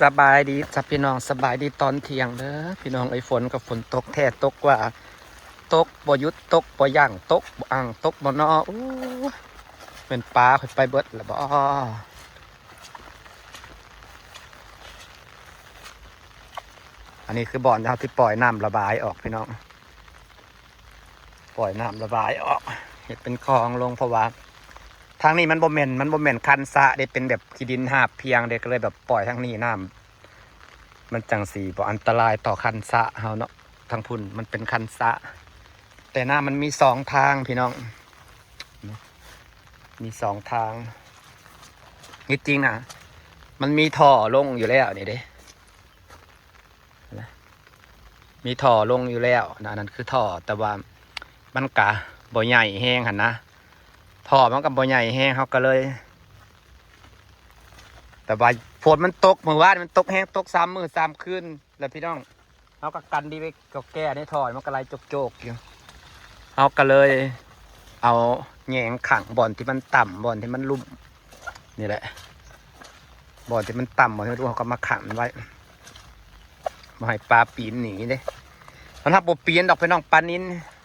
ສະບາຍດີຈ້າພີ່ນ້ອງ ສະບາຍດີຕອນທ່ຽງເດີພີ່ນ້ອງເອີຍ. ຝົນກໍຝົນຕົກແທ້ ຕົກວ່າ ຕົກບໍ່ຢຸດ ຕົກບໍ່ຢັ້ງ ຕົກບໍ່ອັ່ງ ຕົກບໍ່ນໍ. ໂອ້ຍ ແມ່ນປາຂ້ອຍໄປເບິດລະບໍ? ອັນນີ້ຄືບ່ອນເຮົາທີ່ປ່ອຍນ້ຳລະບາຍອອກພີ່ນ້ອງ. ປ່ອຍນ້ຳລະບາຍອອກ ເຮັດເປັນຄອງລົງ ເພາະວ່າທາງນີ້ມັນບໍ່ແມ່ນ ມັນບໍ່ແມ່ນຄັນສະເດ້ ເປັນແບບຂີ້ດິນຫາບພຽງເດ້ ກໍເລີຍແບບປ່ອຍທາງນີ້ ນ້ຳມັນຈັ່ງຊິບໍ່ອັນຕະລາຍຕໍ່ຄັນສະເຮົາເນາະ. ທາງພຸ້ນມັນເປັນຄັນສະ ແຕ່ນ້ຳມັນມີສອງທາງພີ່ນ້ອງ ມີສອງທາງ. ທີ່ຈິງນະ ມັນມີທໍ່ລົງຢູ່ແລ້ວນີ້ເດ້ ນະ ມີທໍ່ລົງຢູ່ແລ້ວນະ ອັນນັ້ນຄືທໍ່ ແຕ່ວ່າມັນກະບໍ່ໃຫຍ່ແຮງຫັ້ນນະ ທໍ່ມັນກໍບໍ່ໃຫຍ່ແຮງ ເຮົາກໍເລີຍ ແຕ່ວ່າຝົນມັນຕົກ ມື້ວານມັນຕົກແຮງ ຕົກສາມມື້ສາມຄືນແລ້ວພີ່ນ້ອງ. ເຮົາກໍກັນດີໄວ້ ກໍແກ້ໃນທໍ່ ມັນກໍໄຫຼໂຈກໆຢູ່ ເຮົາກໍເລີຍເອົາແຫຍງຂັງບ່ອນທີ່ມັນຕ່ຳ ບ່ອນທີ່ມັນລຸ່ມ ນີ້ແຫຼະ ບ່ອນທີ່ມັນຕ່ຳ ບ່ອນທີ່ມັນລຸ່ມ ເຮົາກໍມາຂັງໄວ້ ບໍ່ໃຫ້ປາປີນໜີເດ້. ມັນຮັບບໍ່ປີນດອກພີ່ນ້ອງ ປານິນ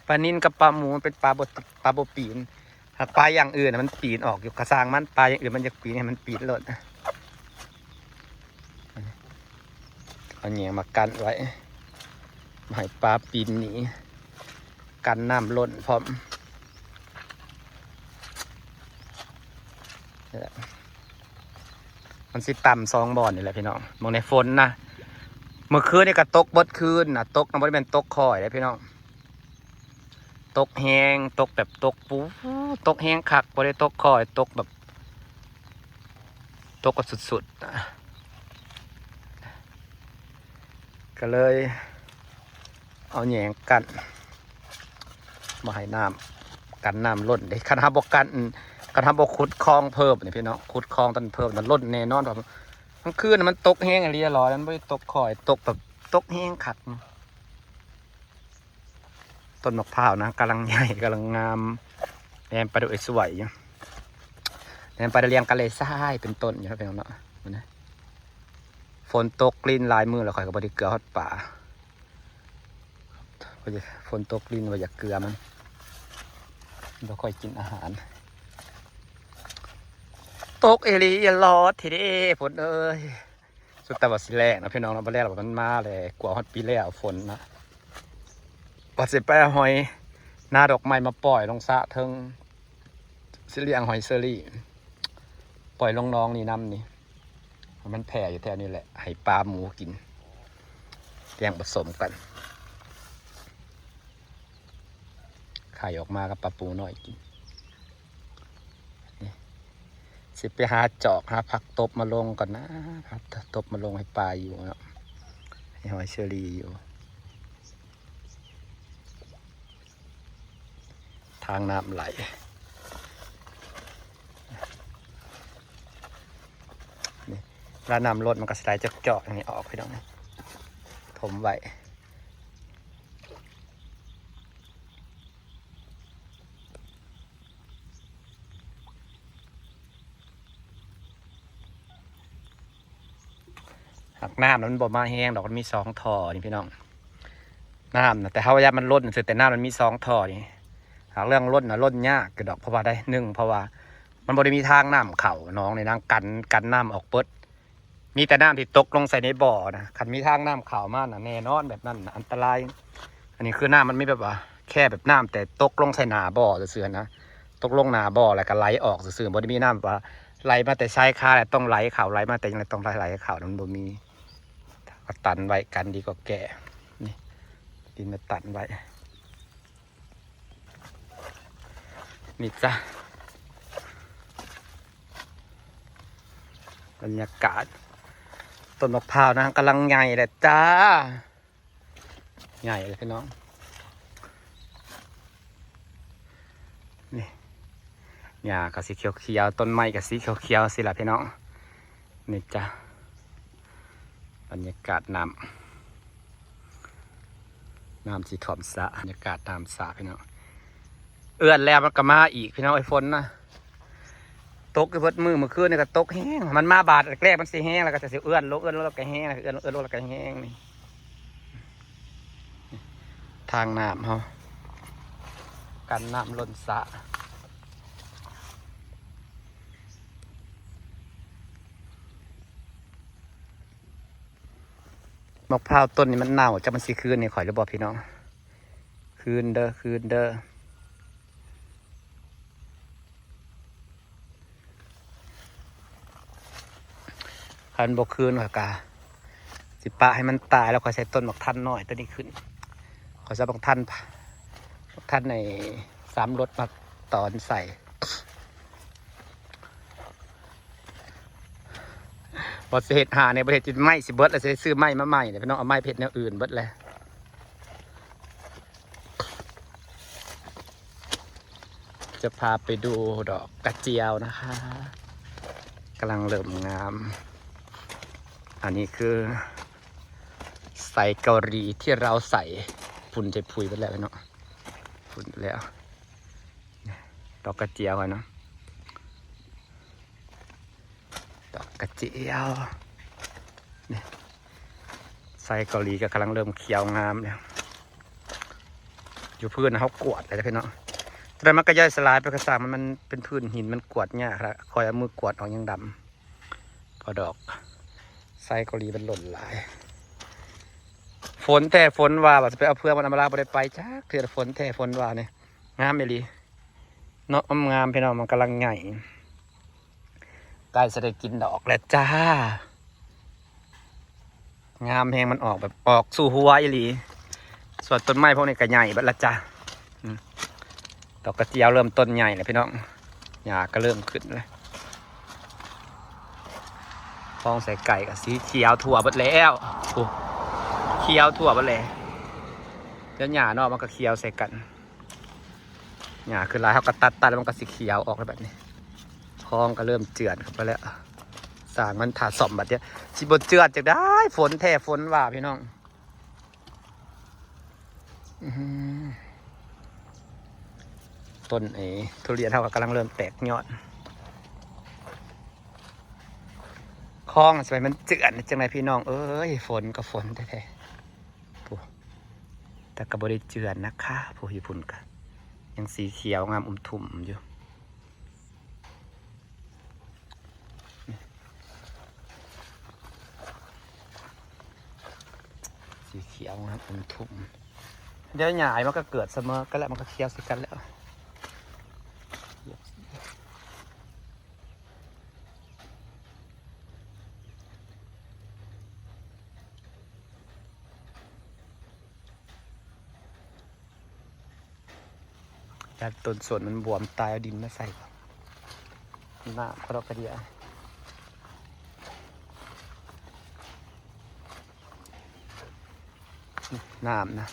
ປານິນກັບປາໝູ ມັນເປັນປາບໍ່ ປາບໍ່ປີນ. ຫາກປາຢ່າງອື່ນນະມັນປີນອອກຢູ່ ກະຊ່າງມັນ ປາຢ່າງອື່ນມັນຢາກປີນໃຫ້ມັນປີນໂລດ. ເອົາແຫຍງມາກັ້ນໄວ້ ບໍ່ໃຫ້ປາປີນໜີ ກັນນ້ຳລົ້ນພ້ອມ. ມັນຊິຕ່ຳສອງບ່ອນນີ້ແຫຼະພີ່ນ້ອງ. ເບິ່ງໃນຝົນນະ ເມື່ອຄືນນີ້ກໍຕົກເບິດຄືນນະ ຕົກນະ ບໍ່ໄດ້ແມ່ນຕົກຄ່ອຍເດ້ພີ່ນ້ອງ ຕົກແຮງ ຕົກແບບຕົກປູ ຕົກແຮງຄັກ ບໍ່ໄດ້ຕົກຄ່ອຍ ຕົກແບບ ຕົກແບບສຸດໆນະ ກໍເລີຍ ເອົາແຫຍງກັ້ນ ບໍ່ໃຫ້ນ້ຳ ກັນນ້ຳລົ້ນເດ້. ຄັນເຮົາບໍ່ກັ້ນ ຄັນເຮົາບໍ່ຂຸດຄອງເພີ່ມນີ້ພີ່ນ້ອງ ຂຸດຄອງຕົວນັ້ນເພີ່ມນັ້ນລົ້ນແນ່ນອນ. ເພາະກາງຄືນມັນຕົກແຮງອີ່ຫຼີຫຼາຍ ມັນບໍ່ໄດ້ຕົກຄ່ອຍ ຕົກແບບຕົກແຮງຄັກ. ຕົ້ນໝາກພ້າວນະ ກຳລັງໃຫຍ່ ກຳລັງງາມ ແນມໄປໂດຍສວຍຢູ່ ແນມໄປໂດຍລຽງກະເລຊາຍເປັນຕົ້ນຢູ່ເນາະ ພີ່ນ້ອງເນາະ. ຝົນຕົກລິນຫຼາຍມື້ແລ້ວ ຂ້ອຍກໍບໍ່ໄດ້ເກືອຮອດປາ. ຝົນຕົກລິນວ່າຢາກເກືອມັນ ບໍ່ຄ່ອຍກິນອາຫານ. ຕົກອີ່ຫຼີ ຢ່າຫຼອດທີເດ້ ຝົນເອີຍ. ສຸດແຕ່ວ່າຊິແລ້ງນະພີ່ນ້ອງເນາະ ບໍ່ແລ້ງແລ້ວມັນມາແລ້ວ ກວ່າຮອດປີແລ້ວຝົນນະ. ວ່າຊິໄປເອົາຫອຍໜາດອກໄມ້ມາປ່ອຍລົງສະເທິງ ຊິລ້ຽງຫອຍເຊີຣີ ປ່ອຍລົງໜອງນີ້ນຳນີ້ ໃຫ້ມັນແຜ່ຢູ່ແຖວນີ້ແຫຼະ ໃຫ້ປາໝູກິນ ລ້ຽງປະສົມກັນ ໄຂ່ອອກມາກັບປາປູນ້ອຍກິນ. ນີ້ ຊິໄປຫາຈອກຫາຜັກຕົບມາລົງກ່ອນນະ ຜັກຕົບມາລົງໃຫ້ປາຢູ່ເນາະ ໃຫ້ຫອຍເຊີຣີຢູ່. ທາງນ້ຳໄຫຼ ນີ້ ເວລານ້ຳລົດມັນກໍຊິໄຫຼຈອກໆ ຢ່າງນີ້ອອກ ພີ່ນ້ອງ ຖົມໄວ້. ຫາກນ້ຳມັນບໍ່ມາແຮງດອກ ມັນມີສອງທໍ່ນີ້ພີ່ນ້ອງ ນ້ຳນະ ແຕ່ເຮົາຢ້ານມັນລົ້ນຊື່ ແຕ່ນ້ຳມັນມີສອງທໍ່ນີ້. ຫາກເລື່ອງລົ້ນນະ ລົ້ນຍາກຢູ່ດອກ ເພາະວ່າໄດ້ ໜຶ່ງ ເພາະວ່າມັນບໍ່ໄດ້ມີທາງນ້ຳເຂົ້າໜອງນີ້ນະ ກັນ ກັນນ້ຳອອກເບິດ. ມີແຕ່ນ້ຳທີ່ຕົກລົງໃສ່ໃນບໍ່ນະ ຄັນມີທາງນ້ຳເຂົ້າມານະ ແນ່ນອນແບບນັ້ນນະ ອັນຕະລາຍ. ອັນນີ້ຄືນ້ຳມັນມີແບບວ່າ ແຄ່ແບບນ້ຳແຕ່ຕົກລົງໃສ່ໜ້າບໍ່ຊື່ໆນະ ຕົກລົງໜ້າບໍ່ແລ້ວກໍໄຫຼອອກຊື່ໆ ບໍ່ໄດ້ມີນ້ຳວ່າໄຫຼມາແຕ່ຊາຍຄາແລ້ວຕ້ອງໄຫຼເຂົ້າ ໄຫຼມາແຕ່ຫຍັງແລ້ວຕ້ອງໄຫຼເຂົ້າ ມັນບໍ່ມີ. ກໍຕັນໄວ້ ກັນດີກວ່າແກ້ ນີ້ ດິນມາຕັນໄວ້ ນີ້ຈ້າ ບັນຍາກາດ ຕົ້ນໝາກພ້າວນະ ກຳລັງໃຫຍ່ແຫຼະຈ້າ ໃຫຍ່ແລ້ວພີ່ນ້ອງ. ນີ້ ຫຍ້າກໍສີຂຽວໆ ຕົ້ນໄມ້ກໍສີຂຽວໆ ຊີ້ລະພີ່ນ້ອງ. ນີ້ຈ້າ ບັນຍາກາດນ້ຳ ນ້ຳຊິຖ້ວມສະ ບັນຍາກາດນ້ຳສະພີ່ນ້ອງ. ເອື້ອນແລ້ວມັນກໍມາອີກພີ່ນ້ອງເອີຍ ຝົນນະ. ຕົກຢູ່ເບິດມື້ ມື້ຄືນນີ້ກໍຕົກແຮງ ມັນມາບາດແລກໆ ມັນຊິແຮງ ແລ້ວກໍຈະຊິເອື້ອນລົງ ເອື້ອນລົງ ແລ້ວກໍແຮງ ເອື້ອນລົງ ແລ້ວກໍແຮງນີ້ ທາງນ້ຳເຮົາ ກັນນ້ຳລົ້ນສະ. ໝາກພ້າວຕົ້ນນີ້ມັນເນົ່າ ຈັກມັນຊິຄືນໃຫ້ຂ້ອຍຫຼືບໍ່ພີ່ນ້ອງ? ຄືນເດີ ຄືນເດີ. ຄັນບໍ່ຄືນຂ້ອຍກະຊິປະໃຫ້ມັນຕາຍ ແລ້ວຂ້ອຍໃສ່ຕົ້ນໝາກທັນນ້ອຍໂຕນີ້ຂຶ້ນ. ຂ້ອຍຊິເອົາໝາກທັນ ໝາກທັນໃນສາມລົດມາຕອນໃສ່. ບໍ່ຊິເຮັດຫາໃນປະເທດ ໄມ້ຊິເບິດແລ້ວ ຊິໄດ້ຊື້ໄມ້ມາໃໝ່ແລ້ວ ພີ່ນ້ອງ ເອົາໄມ້ໄປເຮັດແນວອື່ນເບິດແລ້ວ. ຈະພາໄປດູດອກກະຈຽວนะคะ ກຳລັງເລີ່ມງາມ. ອັນນີ້ຄືໄຊເກົາຫຼີທີ່ເຮົາໃສ່ ຝຸ່ນໃສ່ຜຸຍເບິດແລ້ວເນາະ ຝຸ່ນແລ້ວ. ດອກກະຈຽວເນາະ ດອກກະຈຽວ ນີ້ ໄຊເກົາຫຼີກໍກຳລັງເລີ່ມຂຽວງາມແລ້ວ. ຢູ່ພື້ນເຮົາກວດແລ້ວເນາະ ແຕ່ມັນກໍຍ່ອຍສະຫຼາຍໄປກໍຊ່າງ ມັນ ມັນເປັນພື້ນຫີນ ມັນກວດຍາກລະ ຂ້ອຍເອົາມືກວດອອກຍັງດຳ ເພາະດອກໄຊເກົາຫຼີມັນຫຼົ່ນຫຼາຍ. ຝົນແທ້ຝົນວ່າ ວ່າຊິໄປເອົາເຟືອງມັນ ອຳມາລາບໍ່ໄດ້ໄປຈັກເທື່ອ ຝົນແທ້ຝົນວ່ານີ້ ງາມອີ່ຫຼີ. ເນາະ ງາມໆ ພີ່ນ້ອງ ມັນກຳລັງໃຫຍ່ ໃກ້ຊິໄດ້ກິນດອກແລ້ວຈ້າ. ງາມແຮງ ມັນອອກແບບອອກສູ່ຫົວອີ່ຫຼີ. ສ່ວນຕົ້ນໄມ້ພວກນີ້ກໍໃຫຍ່ເບິດແລ້ວຈ້າ. ອືມ ດອກກະຈຽວເລີ່ມຕົ້ນໃຫຍ່ແລ້ວພີ່ນ້ອງ ຫຍ້າກໍເລີ່ມຂຶ້ນແລ້ວ. ຄອງໃສ່ໄກ່ກໍສີຂຽວທົ່ວເບິດແລ້ວ ໂອ້ ຂຽວທົ່ວເບິດແລ້ວ. ແລ້ວຫຍ້ານອກມັນກໍຂຽວໃສ່ກັນ. ຫຍ້າຄືຫຼາຍ ເຮົາກໍຕັດ ຕັດແລ້ວມັນກໍຊິຂຽວອອກແລ້ວບາດນີ້. ຄອງກໍເລີ່ມເຈື່ອນເຂົ້າໄປແລ້ວ ຊ່າງມັນ ຖ້າສ້ອມບາດດຽວ ຊິບໍ່ເຈື່ອນຈັ່ງໃດ ຝົນແທ້ຝົນວ່າພີ່ນ້ອງ. ອືມ ຕົ້ນໄອ້ທຸລຽນເຮົາກໍກຳລັງເລີ່ມແຕກຍອດ. ຄອງຊິໃຫ້ມັນເຈື່ອນຈັ່ງໃດພີ່ນ້ອງເອີຍ ຝົນກໍຝົນແທ້ໆ. ຜູ້ ແຕ່ກໍບໍ່ໄດ້ເຈື່ອນນະຄະ ຜູ້ຢູ່ພຸ້ນກະຍັງສີຂຽວງາມອຸ້ມທຸ່ມຢູ່ ສີຂຽວງາມອຸ້ມທຸ່ມ. ດຽວຫຍ້າມັນກໍເກີດສະເໝີກັນແລ້ວ ມັນກໍຂຽວໃສ່ກັນແລ້ວ. ຢ້ານຕົ້ນສົນມັນບວມຕາຍ ເອົາດິນມາໃສ່ ນ້ຳກະດອກກະເດຍ. ນ້ຳນະ.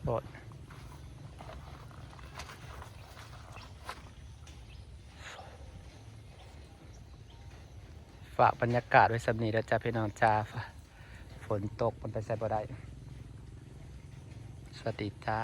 ໂອ້ຍ ຝາກບັນຍາກາດໄວ້ສ່ຳນີ້ເດີຈ້າ ພີ່ນ້ອງຈ້າ. ຝົນຕົກ ມັນໄປໃສບໍ່ໄດ້. ສະຫວັດດີຈ້າ.